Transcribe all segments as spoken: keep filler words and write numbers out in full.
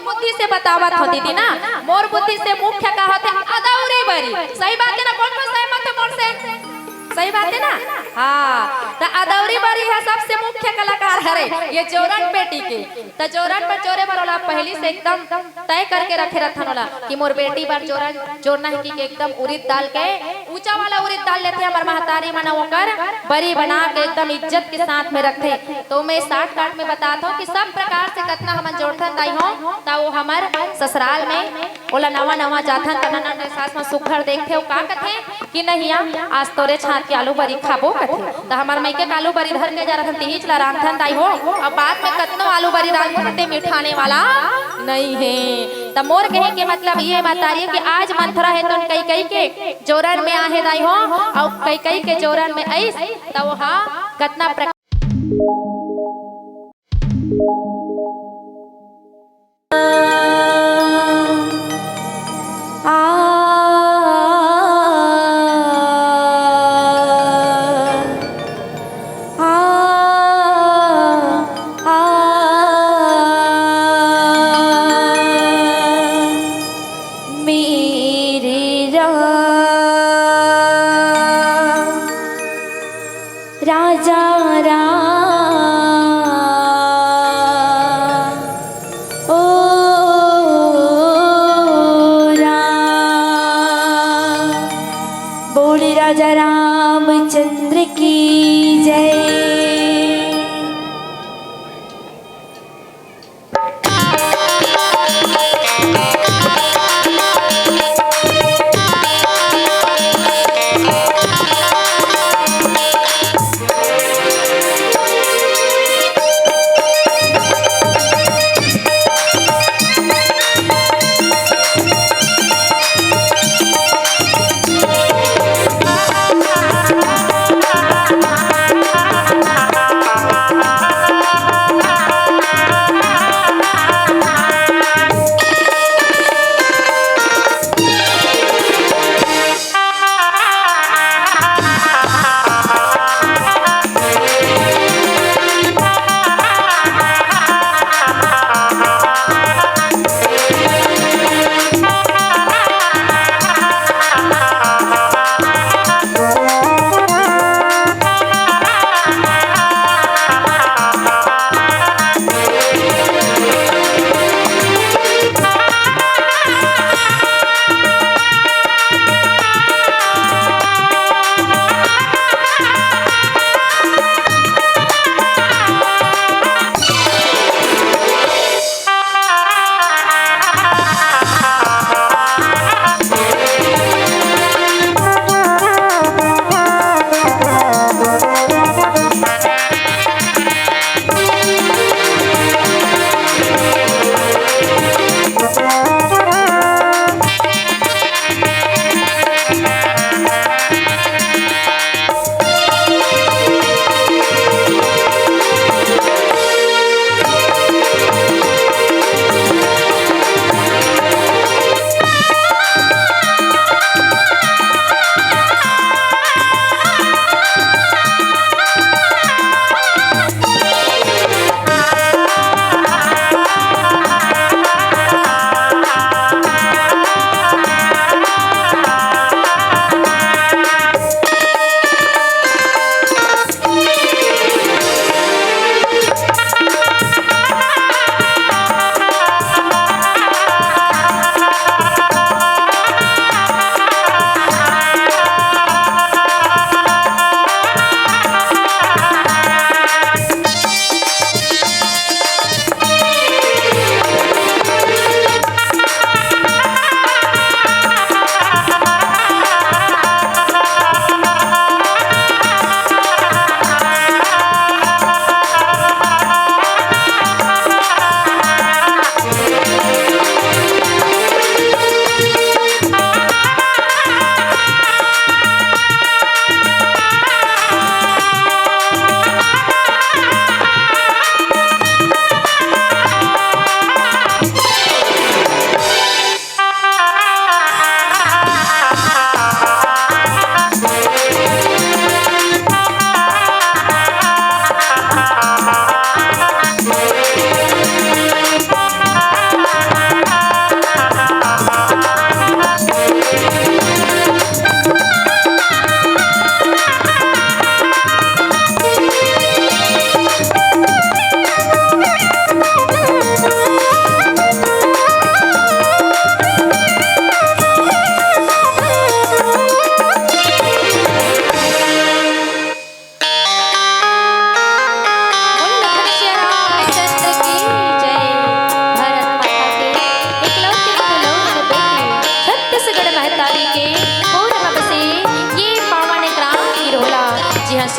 बुद्धि से बतावत हो दीदी ना, मोर बुद्धि से मुख्य का होथे अदौरी बरी। सही बात है ना? कौन कौन सहमत है मोर से? सही बात है ना? हाँ, त अदौरी बरी ह सबसे मुख्य कलाकार हरे ये जोरन बेटी के। त जोरन बर जोरे बर ओला पहिली से एकदम तय करके रखे रथन ओला कि मोर बेटी बर जोरन जोरना हे कि एकदम उरिद दाल के ऊंचा वाला उरिद दाल लेथे हमर महतारी मन, ओकर बरी बना के एकदम इज्जत के साथ में रखथे। तो मैं shortcut में बतात हूँ कि सब प्रकार से कतना हमन जोड़थन दाई हो, त वो हमर ससुराल में ओला नवा नवा जाथन त ननद सास मन सुघर देखथे, वो का कथे कि नहीं, आज तोरे छात के आलू बरी खाबो कथे। त हमर मइके के आलू बरी धर के जा रथन, तिहीच ला रांधथन दाई हो। अब बाद में कतनो आलू बरी रांधथन, ते मिठाने वाला नहीं है। त मोर कहे के मतलब ये महतारी कि आज मंथरा हे तो कई कई के जोरन में आहे दाई हो, अउ कई कई के जोरन में अइस, त वो हा कतना प्रकार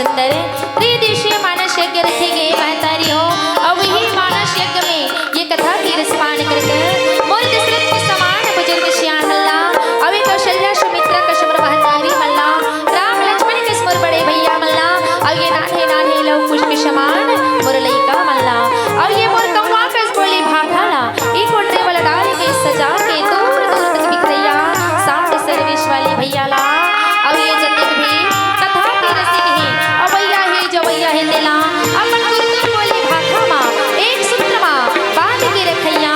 अंदर त्रिदेशीय मानस यज्ञ रखे गे महतारी हो। अब वही मानस यज्ञ में ये कथा के रसपान करके मोर दशरथ के समान बुजुर्ग सियान मल्ला, अब ये कौशल्या सुमित्रा कस मोर महतारी मल्ला, राम लक्ष्मण कस मोर बड़े भैया मल्ला, अब ये नान्हे नान्हे लव कुश के समान मोर लइका मल्ला, अब ये मोर कौवा कस बोली भाखा ला, ई कोटरे वाला डाल के सजा के दूर दूर तक बिखरैया साउंड सर्विस वाले भैया ला, अब ये जतेक भी कथा के रसिक हे, अवैया हे, जवैया हे तेला, अपन गुरुकुल बोली भाखा मा, एक सूत्र मा बांध के रखैया,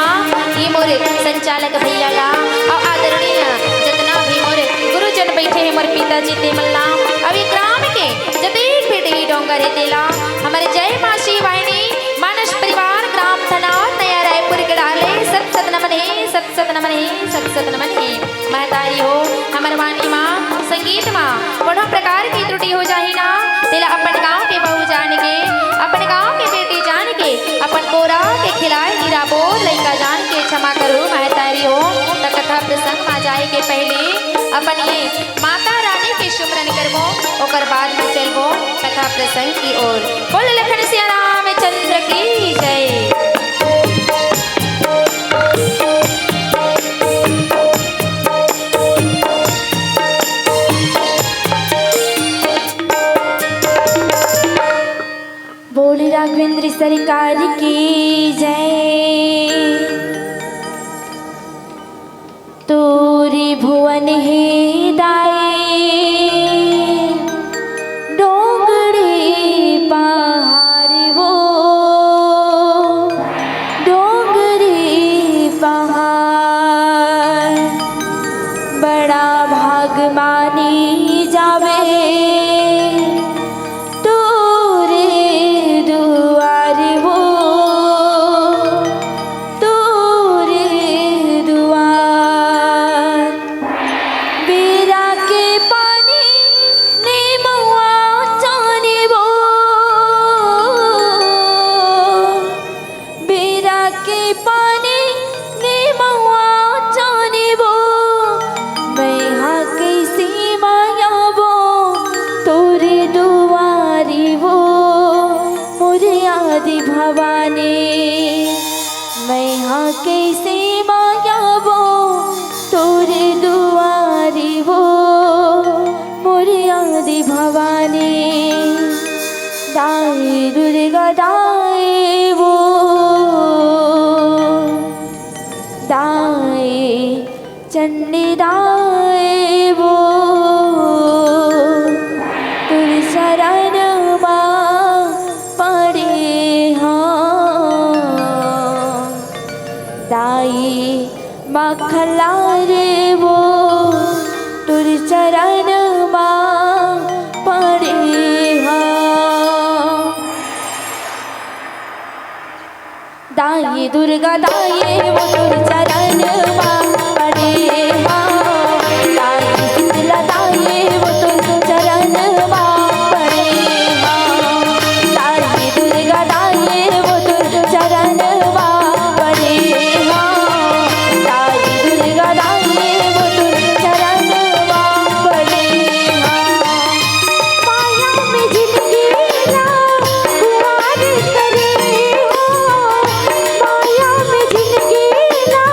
ये मोर संचालक भैया ला, अउ आदरणीय जतना भी मोर गुरुजन बैठे हे, मोर पिताजी ते मन ला, अउ ये ग्राम के जतेक भी डेही डोंगर हे तेला, हमर जय माँ शिवाय ने मानस परिवार ग्राम थनौद नया रायपुर के डाले सत सत नमन हे, सत सत नमन हे, सत सत नमन हे। महतारी हो, हमर वाणी मा, संगीत मा कोनो प्रकार के त्रुटि हो जाही ना, तेला अपन गांव के बहू जान के, अपन गांव के बेटी जान के, अपन बोरा के खिलाए गिरा बोर लइका जान के क्षमा करू महतारी हो। त कथा प्रसंग मा जाए के पहले अपन ये माता रानी के सुमरन करबो, ओकर बाद में चलबो कथा प्रसंग की ओर। बोल लखन सिया रामचंद्र की जय। बोली राघवेंद्र सरकार की जय। तोरी भुवन हे दाई, डोंगरी पहाड़ वो, डोंगरी पहाड़, बड़ा भाग मानी जावे तोरे दुआर वो, तोरे दुआर। बेरा के पानी ने महुआ चानी वो, बेरा के पानी ने महुआ चानी वो, मैं हा कइसे मायाबो तोरे दुआरी वो, मोरे आदि भवानी। मैं हा कइसे मायाबो तोरे दुआरी वो, मोरे आदि भवानी। दाई दुर्गा दाई वो, दाई चंडी दाई वो, तोर शरण मा पड़े हाँ। दाई माखला रे वो, तोर चरण मा पड़े हाँ। दाई दुर्गा दाई वो तोर चरण मा पड़े हाँ। दाई शीतला दाई वो तोर चरण मा पड़े हाँ। दाई दुर्गा दाई वो तोर चरण मा पड़े हाँ। दाई दुर्गा दाई वो तोर चरण मा पड़े हाँ। माया में जिंदगी ना खुआर करे हो, माया में जिंदगी ना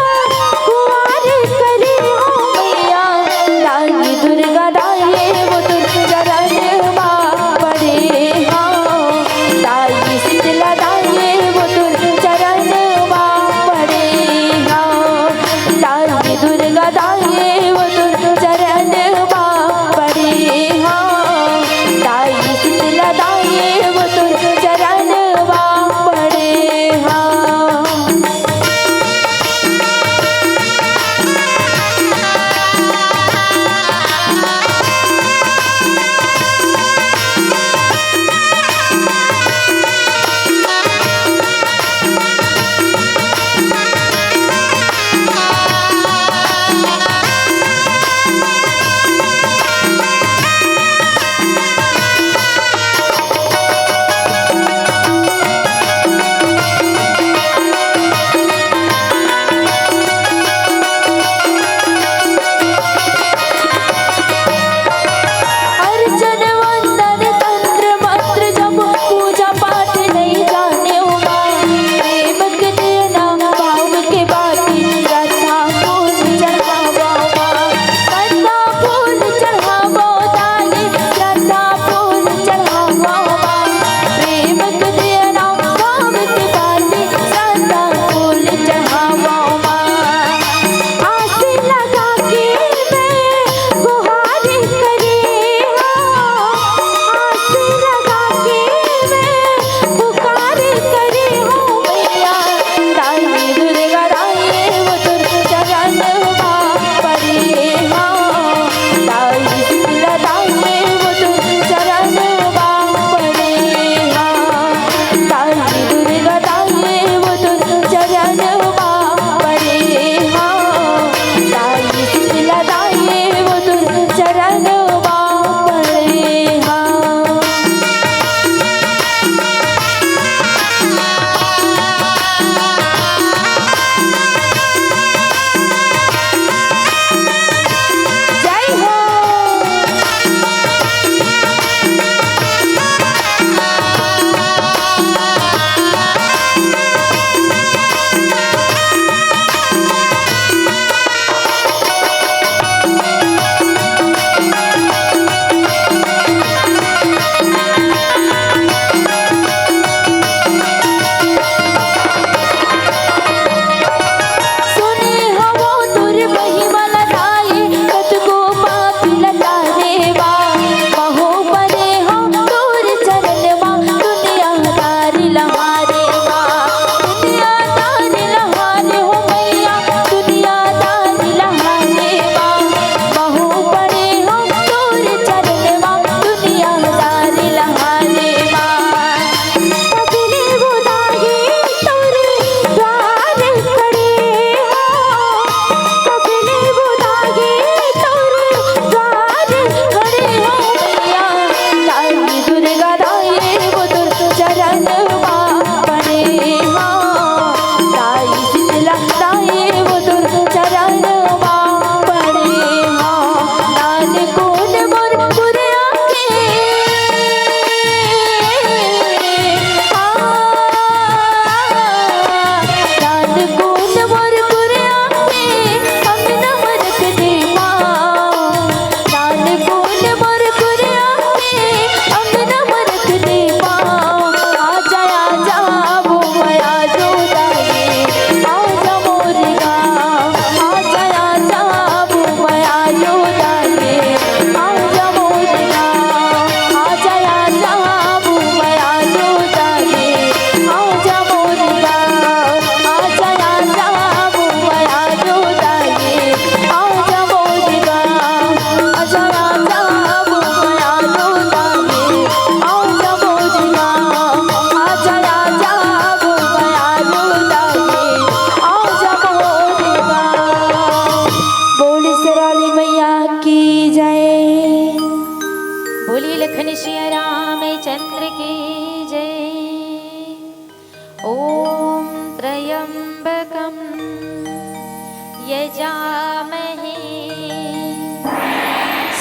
यजामहे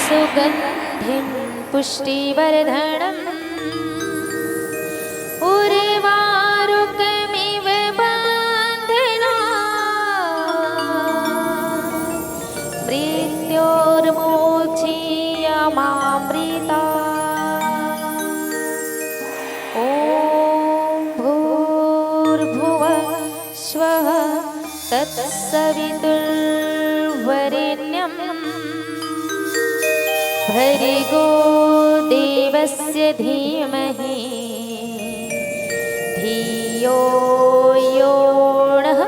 सुगन्धिं पुष्टिवर्धनम्। उर्वारुकमिव बन्धनान् मृत्योर्मुक्षीयमामृतात्। ॐ भूर्भुवः स्वः तत्सवितुर्वरेण्यं भर्गो देवस्य धीमहि धियो यो नः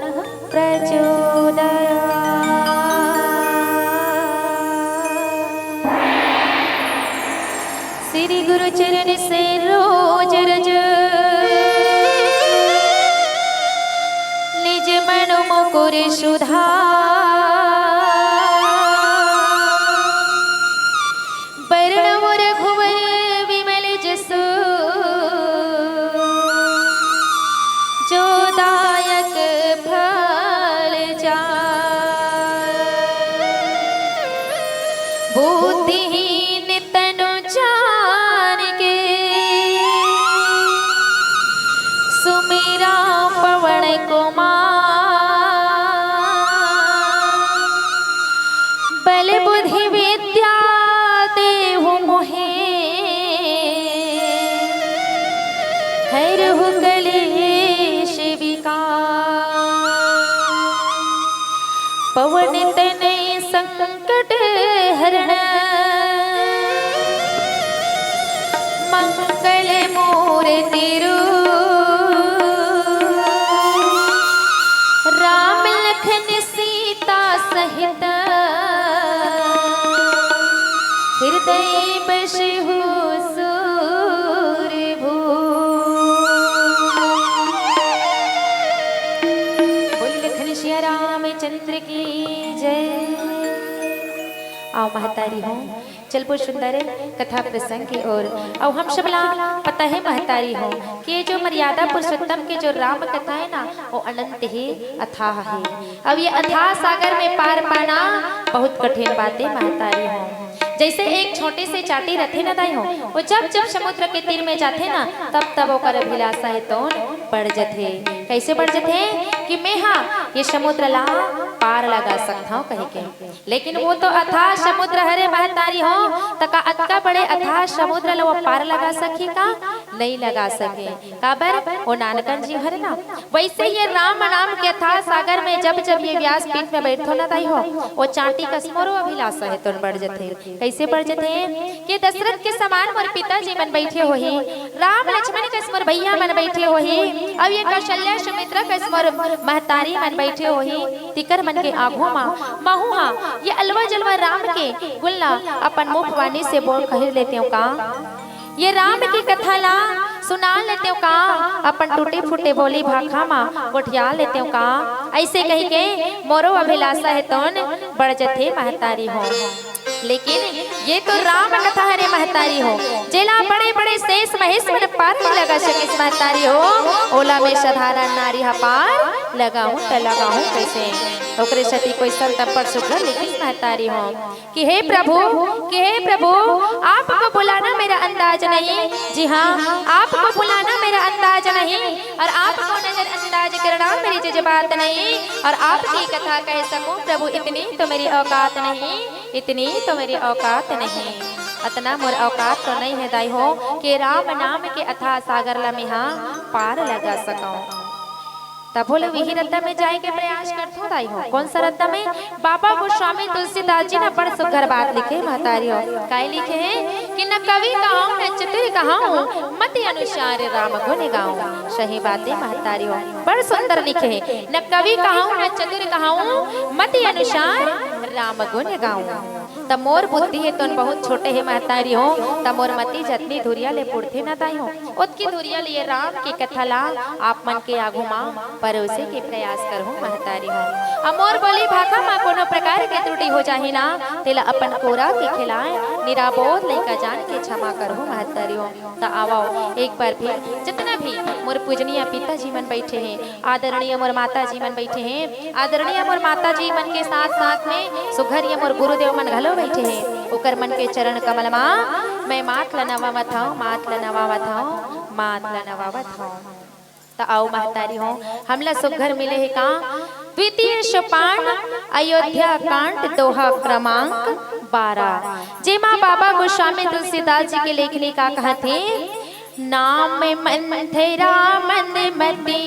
प्रचोदयात्। श्री गुरु चरण से रोज रज निज मन मुकुर सुधार। बरनउँ रघुवर विमल जसु जो दायक फल चार। बुद्धिहीन तनु जानिके सुमिरा पवन कुमार। बल बुद्धि विद्या देहु मोहे हरहु कलेश विकार। पवन तनय संकट हरण मंगल मूरति रूप। राम लखन सीता सहित हृदय बसहु सूर भूप। बोल लखन सिया रामचंद्र की जय। आओ महतारी हो, चल बहुत सुंदर कथा प्रसंग की ओर। अब हम सबला पता है महतारी हो कि ये जो मर्यादा पुरुषोत्तम के जो राम कथा है ना, वो अनंत ही अथाह है। अब ये अथाह सागर में पार पाना बहुत कठिन बात है महतारी हो। जैसे एक छोटे से चांटी रथे न दाई हो, वो जब जब समुद्र के तीर में जाथे ना, तब तब ओकर अभिलाषा है तोन बढ़ जथे। कैसे बढ़ जथे कि मैं हा ये समुद्र ला पार लगा सकता हूँ कह के। लेकिन वो तो अथाह समुद्र हरे महतारी हो, त का अतका बड़े अथाह समुद्र ल वो पार लगा सकी का? नहीं लगा सके। काबर? वो नानकन जीव हरे ना। वैसे ये राम नाम के अथाह सागर में जब जब ये व्यास पीठ में बैठो ना दाई हो, वो चांटी कस मोरो अभिलाषा है तोन बढ़ जथे। कैसे बढ़ जथे? कि दशरथ के समान मोर पिताजी मन बैठे होही, राम लक्ष्मण कस मोर भैया मन बैठे होही, अब ये कौशल्या सुमित्रा कस मोर महतारी मन बैठे होही, तिकर मन के आघू मा महू हा ये अलवा जलवा राम के गुन ला अपन मुख वाणी से बोल कहि लेतेंव का? ये राम के कथा ला सुना लेतेंव का? अपन टूटे फूटे बोली भाखा मा गोठिया लेतेंव का? ऐसे कहि के मोरो अभिलाषा है तोन बढ़ जथे महतारी हो। लेकिन ये तो राम कथा हरे महतारी हो, जेला बड़े बड़े शेष महेश मन पार नहीं लगा सकिस महतारी हो, ओला मैं साधारण नारी हा पार लगाऊं त लगाऊं कैसे? ओकरे सेती कोई संत बड़ सुघर लिखिस महतारी हो कि हे प्रभु, कि हे प्रभु, आपको बुलाना मेरा अंदाज नहीं। जी हाँ, आपको बुलाना मेरा अंदाज नहीं और आपको नजरअंदाज करना मेरी जज्बात नहीं। और आपकी कथा कह सकूं प्रभु, इतनी तो मेरी औकात नहीं, इतनी तो मेरी औकात नहीं। अतना मोर औकात तो नहीं है दाई हो कि राम नाम के अथाह सागर ला मेहा पार लगा सकूं। तभो ले वही रद्दा में जाए के प्रयास करथों दाई हो। कौन सा रद्दा में? बाबा गोस्वामी तुलसीदास जी ना बड़ सुघर बात लिखे महतारी हो। काय लिखे हैं कि न कवि कहाऊं न चतुर कहाऊं, मति अनुसार राम गुण गाऊं। सही बात है महतारी हो, बड़ सुंदर लिखे हैं। न कवि कहाऊं न चतुर कहाऊं, मति अनुसार राम गुण गाऊं। त मोर बुद्धि हे तोन बहुत छोटे हे महतारी हो, त मोर मति जतनी धुरिया ले पुरथे न दाई हो, ओतकी धुरिया ले ये राम के कथा ला आप मन के आगू मा परोसे के प्रयास करहूं महतारी हो। अउ मोर बोली भाखा मा कोनो प्रकार के त्रुटि हो जाही ना, तेला अपन कोरा के खिलाए निराबोध लइका जान के क्षमा करहूं महतारी हो। त आवव एक बार फिर जितना भी मोर पूजनीय पिताजी मन बैठे हे, आदरणीय मोर माताजी मन बैठे हे, आदरणीय मोर माताजी मन के साथ साथ में सुघर ये मोर गुरुदेव मन घलो बैठे हे, ओकर मन के चरण कमल मा मैं माथ ल नवावत हंव, माथ ल नवावत हंव, माथ ल नवावत हंव। त अउ महतारी हो, हमला सुघर मिले हे का? द्वितीय सोपान, अयोध्या कांड, दोहा क्रमांक बारह, जेमा बाबा गोस्वामी तुलसीदास जी के लेखनी का कहत हे, नाम मंथरा मंदमती,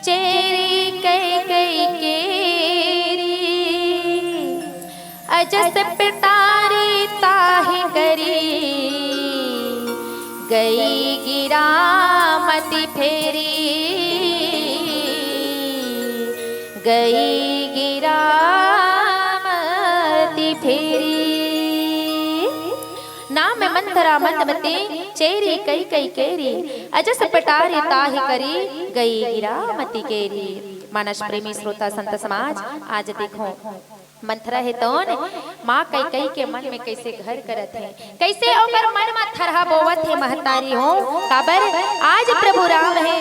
चेरी कैकई केरी, अजस पिटारी ताहि करी, गई गिरा मति फेरी, गई गिरा मति फेरी। नाम मंथरा मंदमती, चेरी कैकई केरी, अजस पिटारी ताहि करी, गई गिरा मति केरी। मानस प्रेमी श्रोता संत समाज, आज देखो, मंथरा हे तोन माँ कैकई के मन में कैसे घर करत हे, कैसे ओकर मन मा थरहा बोवत हे महतारी हो। काबर आज प्रभु राम हे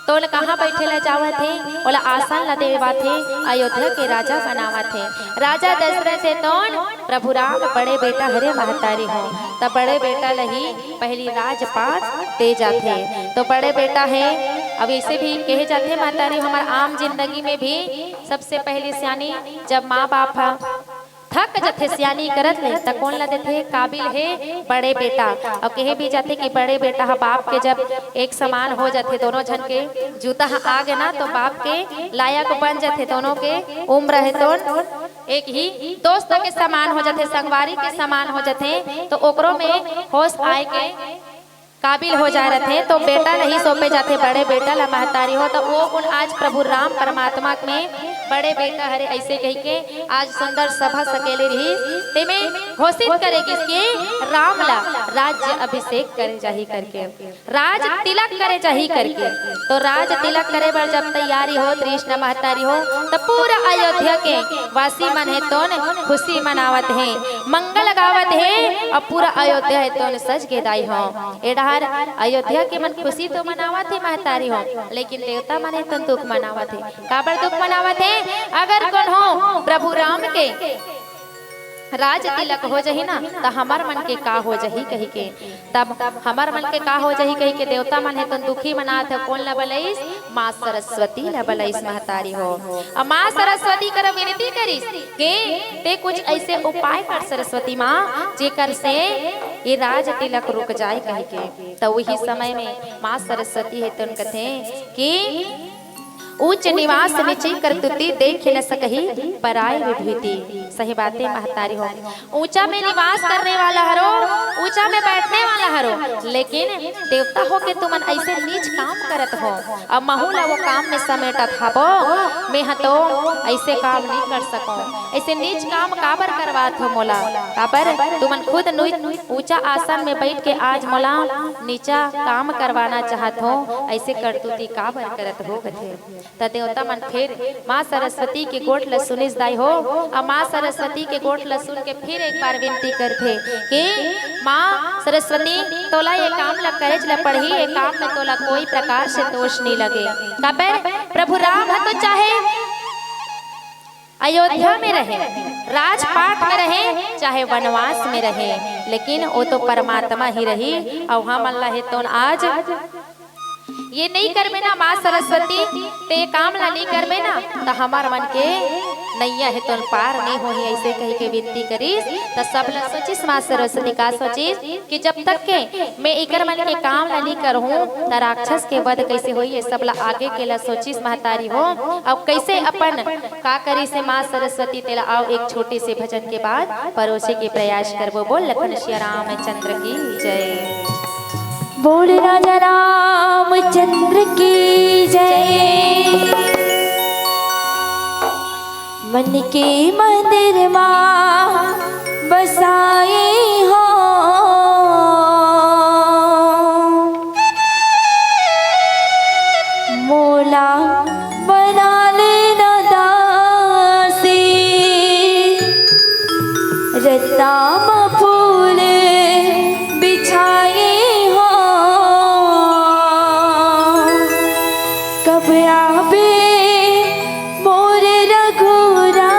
तोन कहाँ बैठे ला जावत हे, ओला आसन ला देवात हे, अयोध्या के राजा बनावत हे। राजा दशरथ हे तोन प्रभु राम बड़े बेटा हरे महतारी हो, त बड़े बेटा ल ही पहली राजपाट दे जाथे। तो बड़े बेटा हे, अब ऐसे भी कहे जाथे महतारी, हमर आम जिंदगी में भी सबसे पहली सियानी जब माँ बाप ह थक जथे सियानी करत ले, त कोन ला देथे? काबिल हे बड़े बेटा। अउ कहे भी जाथे कि बड़े बेटा ह बाप के जब एक समान हो जाथे, दोनों झन के जूता ह आगे ना, तो बाप के लायक बन जाथे, दोनों के उम्र हे तोन एक ही दोस्त के समान हो जाथे, संगवारी के समान हो जाथे, तो ओकरो में होश आए के काबिल हो जाए रथे, तो बेटा ल ही सौंपे जाथे, बड़े बेटा ला महतारी हो। तो वो गुण आज प्रभु राम परमात्मा में बड़े बेटा हरे ऐसे कहि के आज सुंदर सभा सकेले रही, तेमे घोषित करे गिस कि राम ला राज्य अभिषेक करे जाही करके, राज तिलक करे जाही करके। तो राज तिलक करे बर जब तैयारी होत रहिस न महतारी हो, त पूरा अयोध्या के वासी मन हे तोन खुशी मनावत हे, मंगल गावत हे, अउ पूरा अयोध्या हे तोन सज गे दाई हो। ए डहर अयोध्या के मन खुशी तो मनावत हे महतारी हो, लेकिन देवता मन हे तोन दुख मनावत हे। काबर दुख मनावत हे? अगर कोनो प्रभु राम के राज तिलक हो जही ना, त हमर मन के का हो जही कहि के, तब हमर मन के का हो जही कहि के देवता मन हे तोन दुखी मनात हे। कोन ल बलइस? माँ सरस्वती ल बलइस महतारी हो। अउ माँ सरस्वती कर विनती करिस के ते कुछ ऐसे उपाय कर सरस्वती माँ, जेकर से ये राज तिलक रुक जाए कहि के। त वही समय में माँ सरस्वती हे तोन कथे कि ऊंच निवास नीची करतुती, देख न सकही पराई विभूति। सही बात हे महतारी हो, ऊंचा में निवास करने वाला हरो, ऊंचा में बैठने वाला हरो, लेकिन देवता होके तुमन ऐसे नीच काम करत हो, अउ महू ला वो काम में समेटत हबो। मैं ह तो ऐसे काम नहीं कर सकूं, ऐसे नीच काम काबर करवात हो मोला? काबर तुमन खुद नु-, ऊंचा आसन में बैठ के आज मोला नीचा काम करवाना चाहत हो, ऐसे करतूती काबर करत हो कथे। त देवता मन फिर माँ सरस्वती के गोठ ल सुनिस दाई हो, अउ माँ सरस्वती के गोठ ल सुन के फिर एक बार विनती करथे कि माँ सरस्वती, तोला ये काम ल करेच ल पड़ही, ये काम में तोला कोई प्रकार से दोष नहीं लगे। काबर प्रभु राम ह तो चाहे अयोध्या में रहे, राजपाट में रहे, चाहे वनवास में रहे, लेकिन वो तो परमात्मा ही रही। अउ हमन ला हे तोन आज ये नइ करबे ना माँ सरस्वती, ते काम ला नइ करबे ना, त हमर मन के नैया हे तोन पार नइ होही, ऐसे कहि के विनती करिस। त सब ला सोचिस माँ सरस्वती, का सोचिस कि जब तक के मैं इकर मन के काम ला नइ करहूँ, त राक्षस के वध कैसे होही, ये सब ला आगे के ला सोचिस महतारी हो। अउ कैसे अपन का करिस हे माँ सरस्वती, तेला आओ एक छोटे से भजन के बाद परोसे के प्रयास करबो। बोल लखन सिया रामचंद्र की जय। बोल राजा रामचंद्र की जय। मन के मंदिर मा बसाए हो, मोला बना लेना दासी। रत्ता म फूल बिछाए हो, कब आबे मोर रघुराई।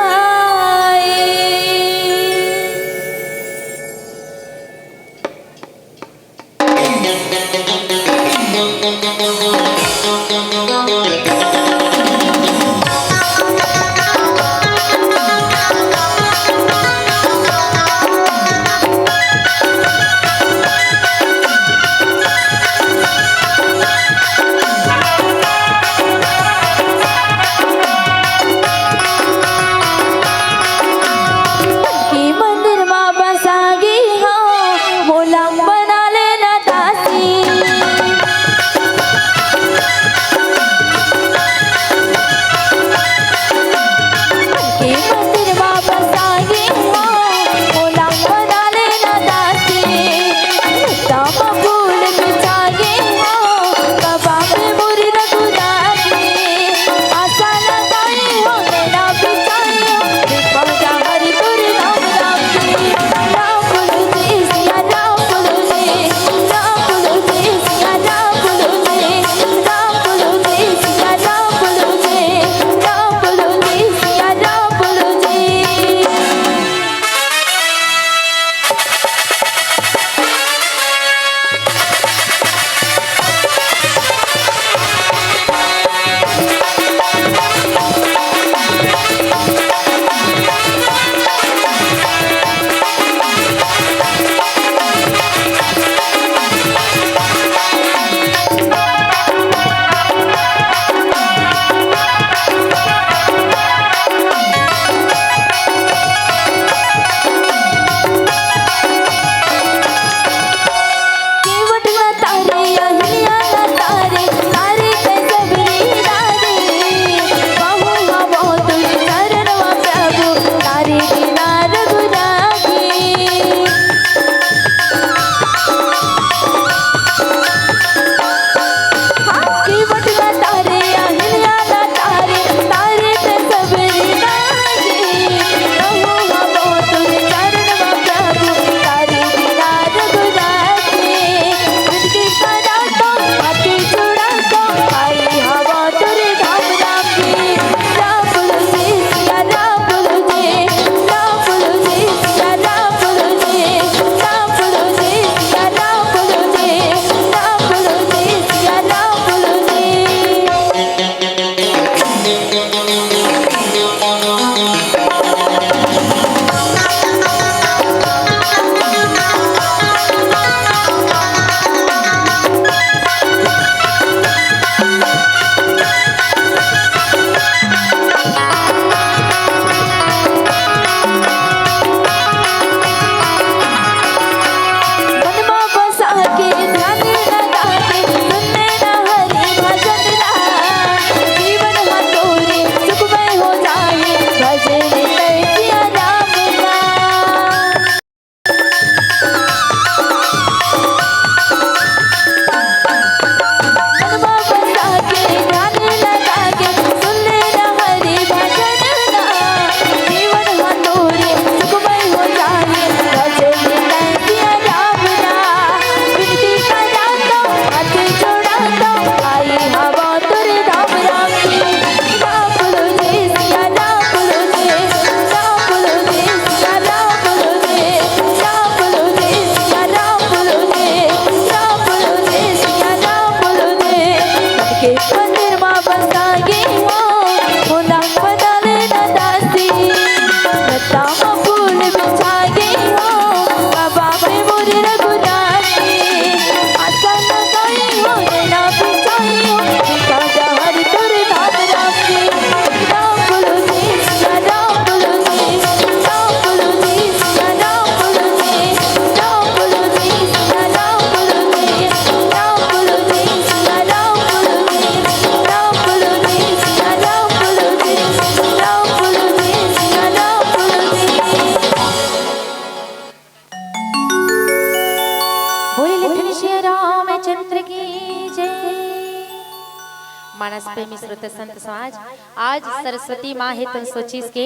प्रेमी श्रोता संत समाज, आज सरस्वती माँ हे तो सोचिस के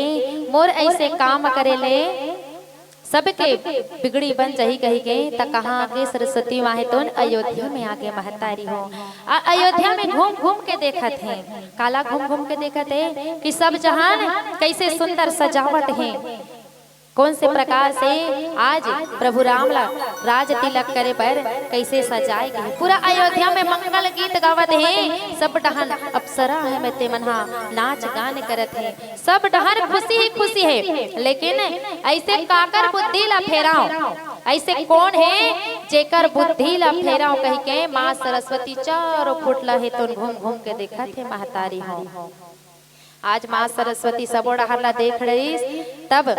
मोर ऐसे काम करे ले सबके बिगड़ी बन जाही कही के, त कहाँ आगे सरस्वती माँ हे तो अयोध्या में आगे महतारी हो। आ अयोध्या में घूम घूम के देखत हे। काला घूम घूम के देखत हे कि सब जहान कैसे सुंदर सजावट हे, कौन से प्रकार से आज प्रभु राम ला राज तिलक करे बर कैसे सजाए गए। पूरा अयोध्या में मंगल गीत गावत हे, सब डहन अप्सरा हे में ते मन हा नाच गान करत हे, सब डहन खुशी ही खुशी हे। लेकिन ऐसे काकर बुद्धि ला फेराव, ऐसे कौन हे जेकर बुद्धि ला फेराव कही के माँ सरस्वती चारों खुट ला हे तो घूम घूम के देखत हे महतारी हो। आज माँ सरस्वती सबो डहर ला देख रहीस, तब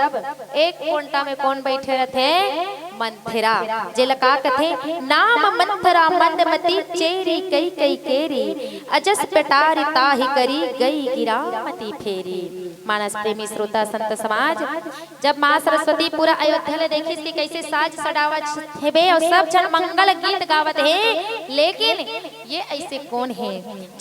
एक कोंटा में कौन बैठे रथे? मंथरा। जेला का कथे? नाम मंथरा मंदमती चेरी कई कई केरी, अजस पेटारी ताहि करी गई गिरामती फेरी। मानस प्रेमी श्रोता संत समाज, जब माँ सरस्वती पूरा अयोध्या ले देखिस कि कैसे साज सजावट हेबे और सब झन मंगल गीत गावत हे, लेकिन ये ऐसे कौन हे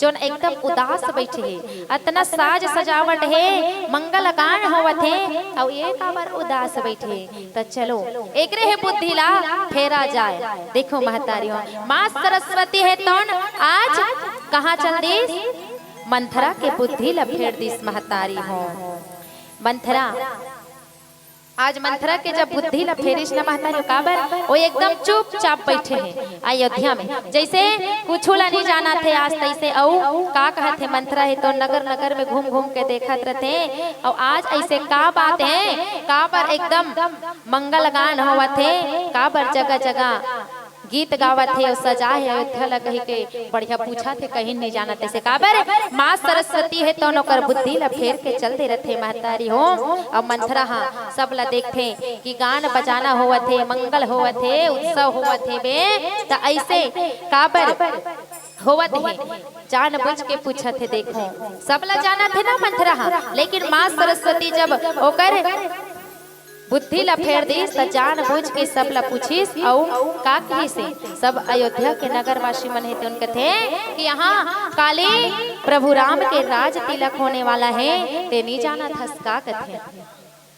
जोन एकदम उदास बैठे हे? अतना साज सजावट हे, मंगल गान होवत हे, अउ ये काबर उदास बैठे? त चलो एकरे हे बुद्धि ला फेरा जाए। देखो महतारी हो, माँ सरस्वती हे तौन आज कहाँ चल दिस? मंथरा के बुद्धि ला फेर दिस महतारी हो। मंथरा आज मंथरा के जब बुद्धि ला फेरिस न महतारी हो, काबर वो एकदम चुपचाप बैठे हे अयोध्या में, जैसे कुछु ला नहीं जानत हे आज तैसे। अउ का कहत हे मंथरा हे तो नगर नगर में घूम घूम के देखत रथे। अउ आज ऐसे का बात हे, काबर एकदम मंगल गान होवत हे, काबर जगह जगह गीत गावत हे अउ सजा हे अयोध्या ला कही के बढ़िया पूछत हे, कहीं नहीं जानत हे से काबर माँ सरस्वती हे तो ओकर बुद्धि ला फेर के चल दे रथे महतारी हो। अउ मंथरा हा सब ला देखथे कि गान बजाना होवत हे, मंगल होवत हे, उत्सव होवत हे बे, त ऐसे काबर होवत हे, जान बुझ के पूछत हे। देखो सब ला जानत हे ना मंथरा हा, लेकिन माँ सरस्वती जब ओकर बुद्धि ला फेर दिस, त जान बुझ के सब ला पूछिस अउ का कहिस हे? सब अयोध्या के नगरवासी मन हे तेन कथे कि यहाँ काली प्रभु राम के राज तिलक होने वाला हे, ते नी जानत हस का कथे?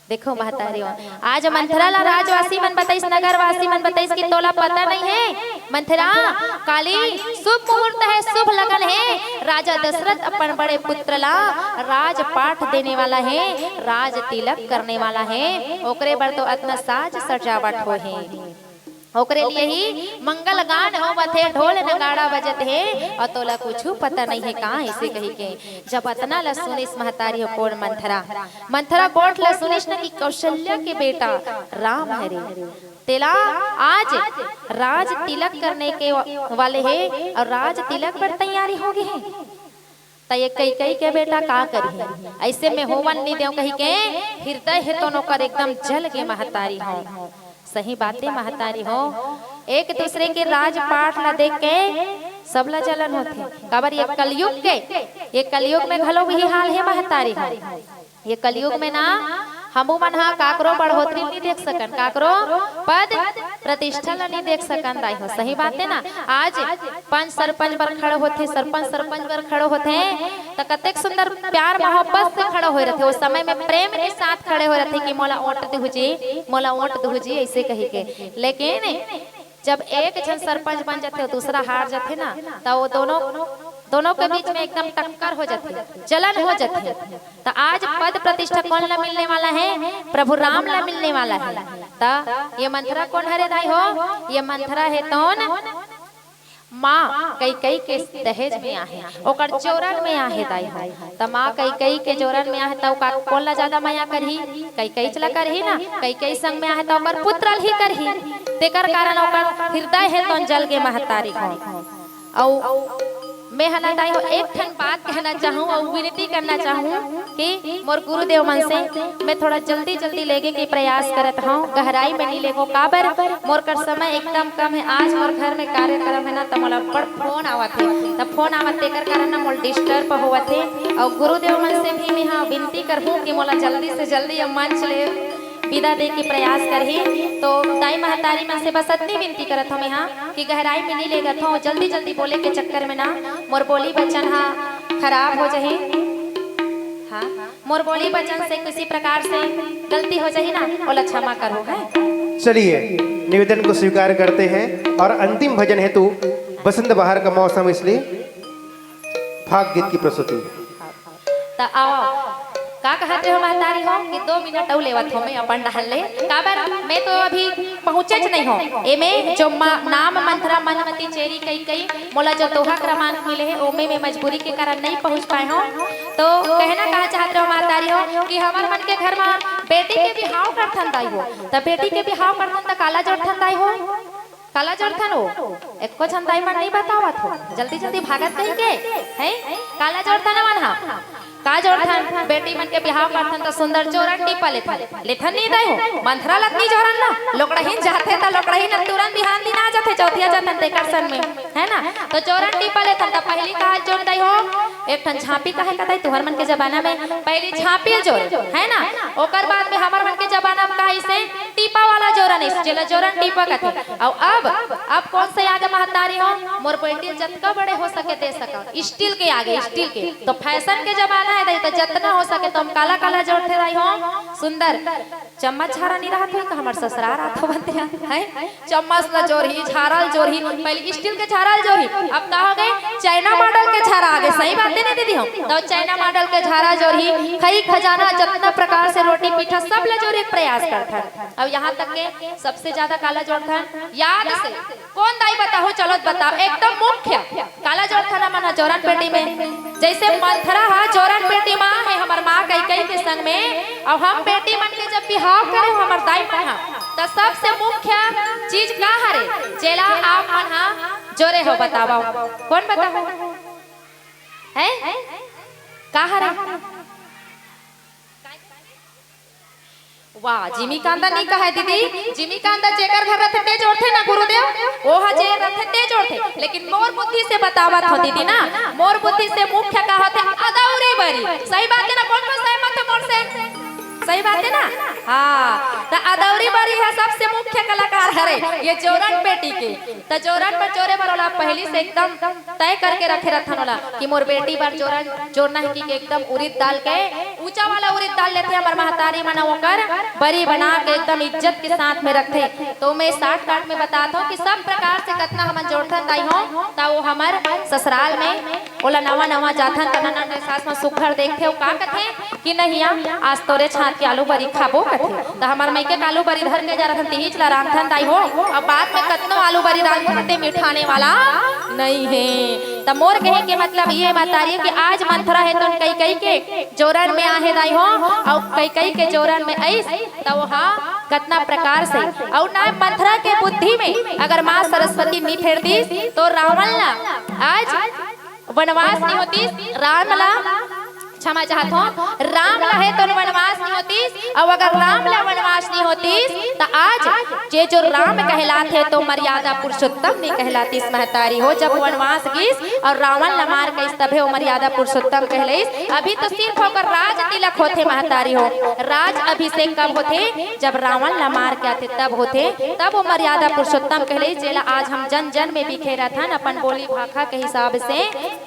देखो महतारी हो, आज मंथरा ला राजवासी मन बताइस, नगरवासी मन बताइस कि तोला पता नहीं हे मंथरा, काली शुभ मुहूर्त हे, शुभ लगन हे, राजा दशरथ अपन बड़े पुत्र ला राजपाट देने वाला हे, राज तिलक करने वाला हे, ओकरे बर तो अतना साज सजावट होहे, ओकरे लिए ही मंगल गान होवत हे, ढोल नगाड़ा बजत हे, अउ तोला कुछु पता नहीं हे का ऐसे कही के। जब अतना ला सुनिस महतारी हो कोन मंथरा, मंथरा गोठ ला सुनिस न कि कौशल्या के बेटा राम हरे, तेला आज राज तिलक करने के वा-, वाले हे अउ राज तिलक बर तैयारी हो गे हे। त ये कैकई के बेटा का करही, ऐसे में होवन नी देव कही के हृदय हे तो ओकर एकदम जल गे महतारी हो। सही बाते महतारी हो, एक दूसरे के राजपाट ला देख के सब ला जलन होथे। काबर ये कलयुग के, ये कलयुग में घलो वही हाल हे महतारी हो। ये कलयुग में ना हमू मन हा काकरो बढ़ोतरी नहीं देख सकन, काकरो पद प्रतिष्ठा ला नहीं देख सकन दाई हो। सही बात हे ना, आज पंच सरपंच बर खड़े होथे, सरपंच सरपंच बर खड़े होथे, त कतेक सुंदर प्यार मोहब्बत से खड़े होए रथे। उस समय में प्रेम के साथ खड़े होए रथे कि मोला वोट दहू जी, मोला वोट दहू जी, ऐसे कही के। लेकिन जब एक झन सरपंच बन जाथे अउ दूसरा हार जाथे ना, त वो दोनों, दोनों के बीच में एकदम टक्कर हो जाथे, जलन हो जाथे। त आज पद प्रतिष्ठा कोन ला मिलने वाला हे? प्रभु राम ला मिलने वाला हे। त ये मंथरा कोन हरे दाई हो? ये मंथरा हे तौन माँ कैकई के दहेज में आहे, ओकर जोरन में आहे दाई हो। त माँ कैकई के जोरन में आहे, त ओका कोन ला ज्यादा मया करही? कैकई ला करही ना। कैकई संग में आहे, त ओकर पुत्र ल ही करही। तेकर कारण ओकर हृदय हे तौन जल गे महतारी हो। अउ मैं ह ना दाई हो एक ठन बात कहना चाहूँ अउ विनती करना चाहूँ कि मोर गुरुदेव मन से मैं थोड़ा जल्दी जल्दी लेगे के प्रयास करत हौं, गहराई में नहीं लेगो, काबर मोर कर समय एकदम कम हे। आज मोर घर में कार्यक्रम हे ना, त मोला बड़ फोन आवत हे, त फोन आवत तेकर कारण ना मोला डिस्टर्ब होवत हे। अउ गुरुदेव मन से भी मैं हा विनती करहूँ कि मोला जल्दी से जल्दी ये मंच ले विदा दे के प्रयास करही। तो दाई महतारी मन से बस अतनी विनती करत हौं मैं हा कि गहराई में नहीं लेगत हौं, जल्दी जल्दी बोले के चक्कर में ना मोर बोली वचन हा खराब हो जाही। हाँ, मोर बोली वचन से किसी प्रकार से गलती हो जाही ना, ओला क्षमा करो, है। चलिए, निवेदन को स्वीकार करते हैं और अंतिम भजन हेतु बसंत बहार का मौसम, इसलिए फाग गीत की प्रस्तुति। त आओ, का कहत रहे हो महतारी हो कि दो मिनट अउ लेवत हो मैं अपन डहर ले, काबर मैं तो अभी पहुँचेच नहीं हो। एमे जो मा-, नाम मंथरा मनमती चेरी कई कई मोला जो दोहा क्रमांक मिले हे, ओमे मैं मजबूरी के कारण नहीं पहुँच पाए हो। तो कहना का चाहत रहे हो महतारी हो कि हमर मन के घर मा बेटी के बिहाव करथन दाई हो, त बेटी के बिहाव करथन त काला जोड़थन दाई हो? काला जोड़थन हो? एको झन दाई मन नहीं बतावत हो, जल्दी जल्दी भागत कहीं के, हैं? काला जोड़थन मन हा। का जोड़थन? बेटी मन के बिहाव करथन त सुंदर जोरन टीपा लेथन। लेथन नहीं दाई हो, मंथरा लत नहीं जोरन ना, लोकड़हीन जाथे त लोकड़हीन तुरंत बिहान दिन आ जाथे, चौथिया जाथन तेकर सन में, है ना? तो जोरन टीपा लेथन त पहली का जोर दाई हो, एक ठन झांपी कहे का दाई, तुहर मन के जमाना में पहली झांपी जोर, है ना? ओकर बाद में हमर मन के जमाना में का इसे टीपा वाला जोरन, इस जेला जोरन टीपा कथे। अउ अब, अब कौन से आगे महतारी हो, मोर बेटी जतका बड़े हो सके दे सका, स्टील के आगे, स्टील के। तो फैशन के जमाना है दाई, तो जतना हो सके तो हम काला काला जोड़थे दाई हो, सुंदर। चम्मच झारा नहीं रहत हो, तो हमर ससुरार आत हो बनते हैं, हैं? चम्मच ला जोरही, झारा ल जोरही, पहले स्टील के झारा ल जोरही, अब का हो गए, चाइना मॉडल के झारा आ गए। सही बात है ना दीदी? हम तो चाइना मॉडल के झारा जोरही, खई खजाना, जतना प्रकार से रोटी पीठा सब ला जोरे के प्रयास करथन। अब यहाँ तक के सबसे ज्यादा काला जोड़थन याद से। कौन दाई बताओ, चलो बताओ, एकदम मुख्य काला जोड़थन हमन ह जोरन पेटी में। जैसे मंथरा हा जोरन पेटी माँ है, हमर माँ कई कई के संग में, और हम बेटी मन के जब बिहाव करे हमर दाई मन हा, त सबसे मुख्य चीज का हरे, जेला आप मन हा जोरे हो, बताओ, कौन बताओ? है का हरे? वाह, जिमी कांदा नहीं कहा है दीदी, जिमी कांदा जेकर घर रथे ते जोड़थे ना गुरुदेव, ओ हा जे रथे ते जोड़थे। लेकिन मोर बुद्धि से बतावत हो दीदी ना, मोर बुद्धि से मुख्य का होथे अदौरी बरी। सही बात है ना? कौन कौन सहमत है मोर से? सही बात है ना? हाँ, त अदौरी बरी हा सबसे मुख्य कलाकार हरे ये जोरन पेटी के। त जोरन पर जोरे बर ओला पहली से एकदम तय करके रखे रथन ओला कि मोर बेटी बर जोरन जोरना है कि एकदम उरिद दाल के ऊंचा वाला उरिद दाल लेथे हमर महतारी मन, ओकर बरी बना के एकदम इज्जत के साथ में रखथे। तो मैं साठ काट में बतात हूँ कि सब प्रकार से कतना हमन जोड़थन दाई हो, त वो हमर ससुराल में ओला नवा नवा जाथन त ननद सास मन सुघर देखथे, वो का कथे कि नहीं, आज तोरे छात के आलू बरी खाबो कथे। त हमर मइके के आलू बरी धर के जा रथन, तिहीच ला रांधथन दाई हो। अब बाद में कतनो आलू बरी रांधथन, ते मिठाने वाला नहीं है। त मोर कहे के मतलब ये महतारी कि आज मंथरा है तो कई कई के जोरन में आहे दाई हो, अउ कई कई के जोरन में आइस, त वो हा कतना प्रकार से, अउ ना मंथरा के बुद्धि में अगर माँ सरस्वती नी फेर दीस, तो रावण ला आज वनवास नहीं होतीस, राम ला, क्षमा चाहत हूँ, राम ला है तो वनवास नहीं होतीस, और अगर राम ला वनवास नहीं होतीस, त आज जे जो राम कहलात है तो मर्यादा पुरुषोत्तम नहीं कहलातीस महतारी हो। जब वनवास गीस और रावण ला मार गईस, तभे वो मर्यादा पुरुषोत्तम कहलाईस। अभी तो सिर्फ ओकर राज तिलक होथे महतारी हो, राज अभिषेक कब होथे? जब रावण ला मार के आथे तब होथे, तब वो मर्यादा पुरुषोत्तम कहलाईस। जेला आज हम जन जन में बिखेरत हन अपन बोली भाखा के हिसाब से।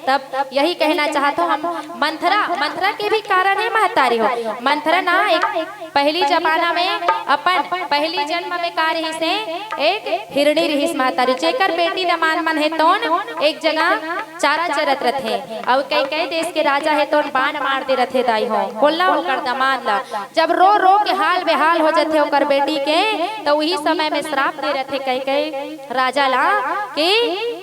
तब यही कहना चाहत हूँ हम, मंथरा, मंथरा के भी कारण है महतारी हो। मंथरा ना एक पहली जमाना में अपन पहली जन्म में का रहिस हे, एक हिरणी रहिस महतारी, जेकर बेटी दमांद मन हे तोन एक जगह चारा चरत रथे। अउ कई कई देश के राजा हे तोन बाण मार दे रथे दाई हो, कोल्ला ओकर दमांद ला। जब रो रो के हाल बेहाल हो जथे ओकर बेटी के, तो उही समय में श्राप दे रथे कई कई राजा ला कि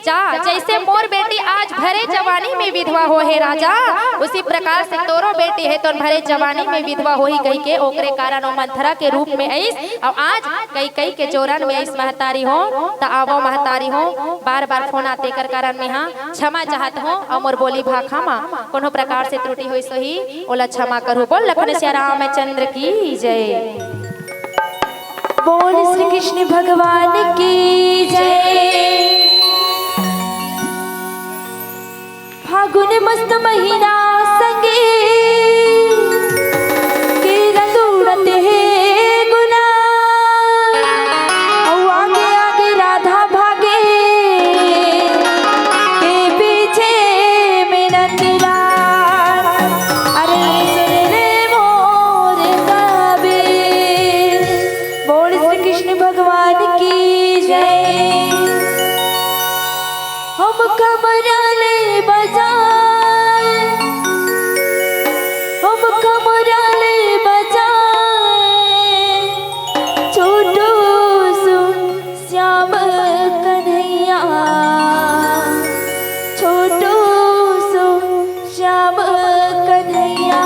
जा, जैसे मोर बेटी आज भरे जवानी में विधवा हो हे राजा, उसी प्रकार से तोरो बेटी हे तो भरे जवानी में विधवा होही कही के ओकरे कारण ओ मंथरा के रूप में आइस। अउ आज कई कई के जोरन में आइस महतारी हो। त आवो महतारी हो, बार बार फोन आते कर कारण में हाँ क्षमा चाहत हो। अउ मोर बोली भाखा मा कोनो प्रकार से त्रुटि होइस होही, ओला क्षमा करहु। बोल लखन सिया रामचंद्र की जय। बोल श्री कृष्ण भगवान की जय। फागुन मस्त महीना संगे के रंग उड़त हे गुलाल। अउ आगे आगे राधा भागे के पीछे में नंदलाल। मुरली बजाए छोटू सु श्याम कन्हैया, छोटू सु श्याम कन्हैया।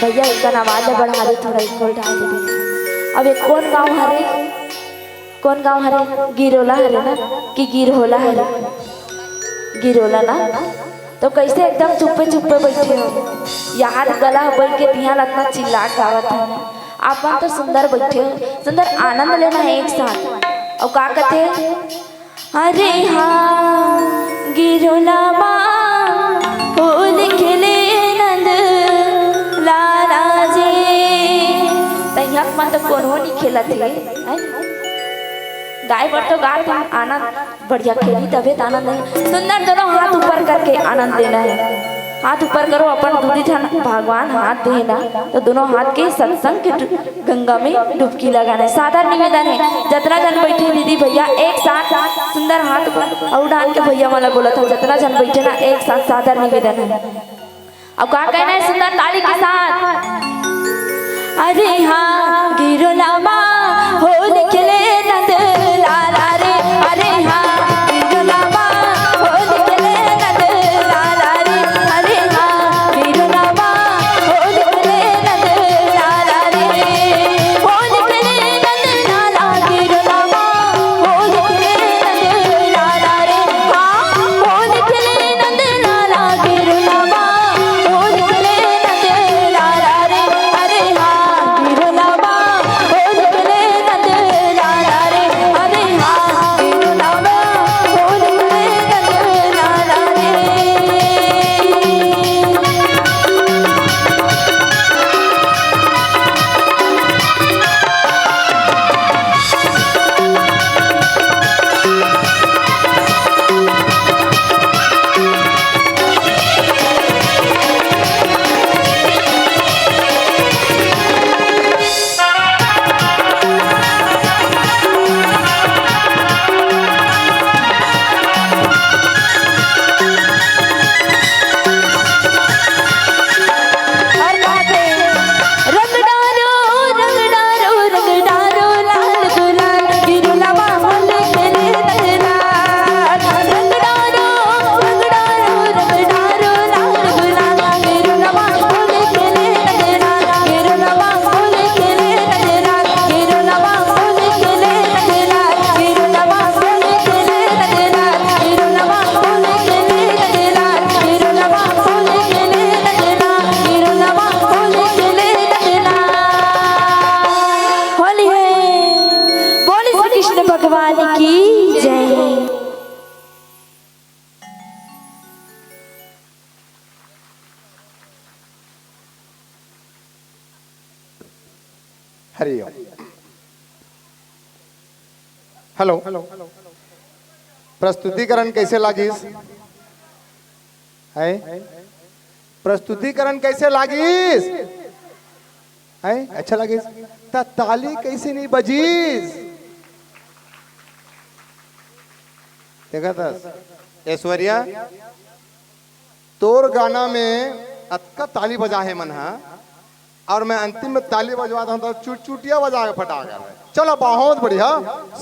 भैया, एक आवाज ला बढ़ा दे, थोड़ा echo डाल दे। अब ये कौन गाँव हरे? कौन गाँव हरे? गिरोला हरे ना कि गिरहोला हरे? गिरोला ना। तो कैसे एकदम चुप्पे चुप्पे बैठे हो? याद गला बैठ के तिहां अतना चिल्लात गावत है। आप मन तो सुंदर बैठे हो, सुंदर आनंद लेना है एक साथ। अउ का कहते हैं? अरे हाँ, गिरोला मा होली खेले नंद लाला जी। तइहां मन तो कोनो नहीं खेलत हे, हैं? गाय बर तो गात हे, आनंद बढ़िया खेली तभे त आनंद हे। सुंदर दोनों हाथ ऊपर करके आनंद लेना है। हाथ ऊपर करो, अपन दूदी झन भगवान हाथ दे ना, तो दोनों हाथ के सत्संग के डु-, गंगा में डुबकी लगाना है। सादर निवेदन है, जतना झन बैठे दीदी भैया एक साथ सुंदर हाथ ऊपर अउ डाल के भैया मन ला बोलत हूँ, जतना झन बैठे ना एक साथ सादर निवेदन है। अब का कहना है सुंदर ताली के साथ? अरे हाँ, गिरोला मा होली खेले नंद लाला रे। अरे हाँ, गिरोला मा होली खेले नंद लाला रे। अरे हाँ, गिरोला मा होली खेले नंद लाला रे। होली खेले नंद लाला, गिरोला मा होली खेले नंद लाला रे। हाँ, होली खेले नंद लाला, गिरोला मा होली खेले नंद लाला रे। अरे हाँ, गिरोला मा होली हेलो, प्रस्तुतिकरण कैसे लागिस? है प्रस्तुतिकरण कैसे लागिस? है अच्छा लागिस? त ताली कैसे नहीं बजीस? देखा था ऐश्वर्या, तोर गाना में अतका ताली बजा हे मन हा, और मैं अंतिम में ताली बजवा दूं तो चुटचुटिया बजा के फटा कर। चलो, बहुत बढ़िया,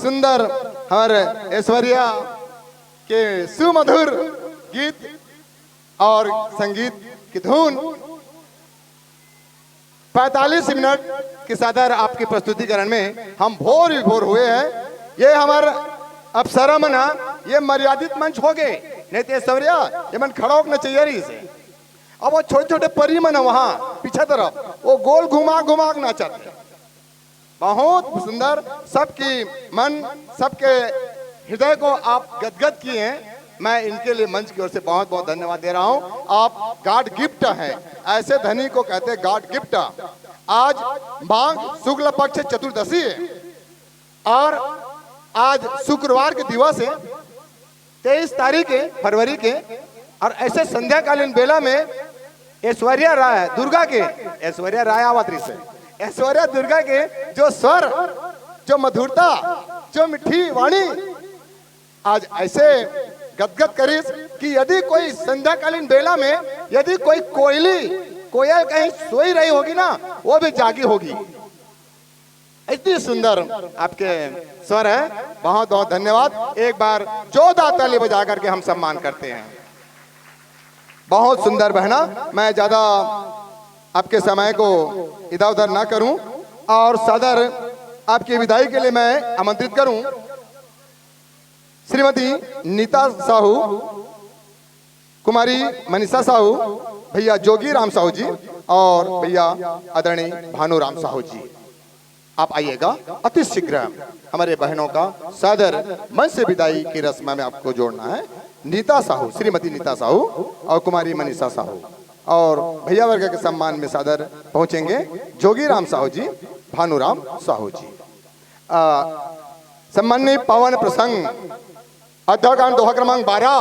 सुंदर। हमारे ऐश्वर्या के सुमधुर गीत और संगीत की धुन। पैंतालीस मिनट के सादर आपके प्रस्तुतिकरण में हम भोर विभोर हुए हैं। ये हमार अप्सरा मन हा, ये मर्यादित मंच हो गए, नहीं तो ऐश्वर्या ये मन खड़ा होना चाहिए रही से। अब वो छोटे छोटे परी मन वहां पीछे तरफ वो गोल घुमा घुमा के नाचत है। बहुत सुंदर, सबकी मन, सबके हृदय को आप गदगद किए हैं। मैं इनके लिए मंच की ओर से बहुत बहुत धन्यवाद दे रहा हूं। आप गॉड गिफ्ट हैं, ऐसे धनी को कहते हैं गॉड गिफ्ट। आज माघ शुक्ल पक्ष चतुर्दशी है और आज शुक्रवार के दिवस है, तेईस तारीख है फरवरी के। और ऐसे संध्याकालीन बेला में ऐश्वर्या राय दुर्गा के, ऐश्वर्या राय आवत रही से, ऐश्वर्या दुर्गा के जो स्वर, जो मधुरता, जो मीठी वाणी आज ऐसे गदगद करिस कि यदि कोई संध्याकालीन बेला में यदि कोई कोयली, कोयल कहीं सोई रही होगी ना, वो भी जागी होगी। इतनी सुंदर आपके स्वर है। बहुत बहुत धन्यवाद। एक बार जोरदार ताली बजा करके हम सम्मान करते हैं। बहुत सुंदर बहना, मैं ज्यादा आपके समय को इधर उधर ना करूं और सादर आपकी विदाई के लिए मैं आमंत्रित करूं श्रीमती नीता साहू, कुमारी मनीषा साहू, भैया जोगी राम साहू जी और भैया आदरणीय भानु राम साहू जी। आप आइएगा अति शीघ्र। हमारे बहनों का सादर मंच से विदाई की रस्म में आपको जोड़ना है। नीता साहू, श्रीमती नीता साहू और कुमारी मनीषा साहू और भैया वर्ग के सम्मान में सादर पहुंचेंगे जोगी राम साहू जी, भानु राम साहू जी। आ, सम्माननीय पावन प्रसंग अध्याय दोहा क्रमांक बारह।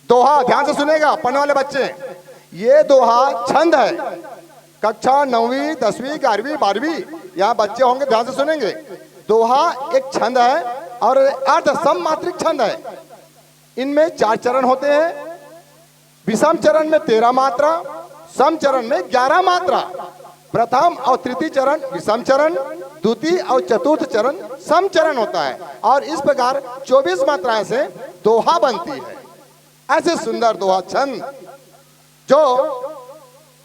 दोहा ध्यान से सुनेगा पढ़ने वाले बच्चे, ये दोहा छंद है। कक्षा नौवीं, दसवीं, ग्यारहवीं, बारहवीं, यहाँ बच्चे होंगे, ध्यान से सुनेंगे। दोहा एक छंद है और अर्ध सम मात्रिक छंद है। इनमें चार चरण होते हैं। विषम चरण में तेरह मात्रा, सम चरण में ग्यारह मात्रा, प्रथम और तृतीय चरण विषम चरण, द्वितीय और चतुर्थ चरण सम चरण होता है। और इस प्रकार चौबीस मात्राएं से दोहा बनती है। ऐसे सुंदर दोहा छंद जो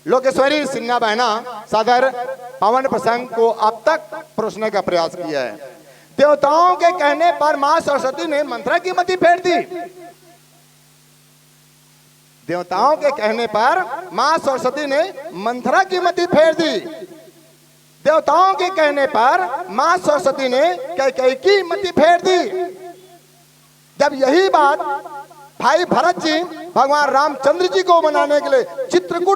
लोकेश्वरी सिन्हा बहना सादर पावन प्रसंग को अब तक परोसने का प्रयास किया है। देवताओं के कहने पर मां सरस्वती ने मंथरा की मति फेर दी। देवताओं के कहने पर मां सरस्वती ने मंथरा की मति फेर दी। देवताओं के कहने पर मां सरस्वती ने कैकेयी की मति फेर दी। जब यही बात भाई भरत जी भगवान रामचंद्र जी को मनाने के लिए चित्रकूट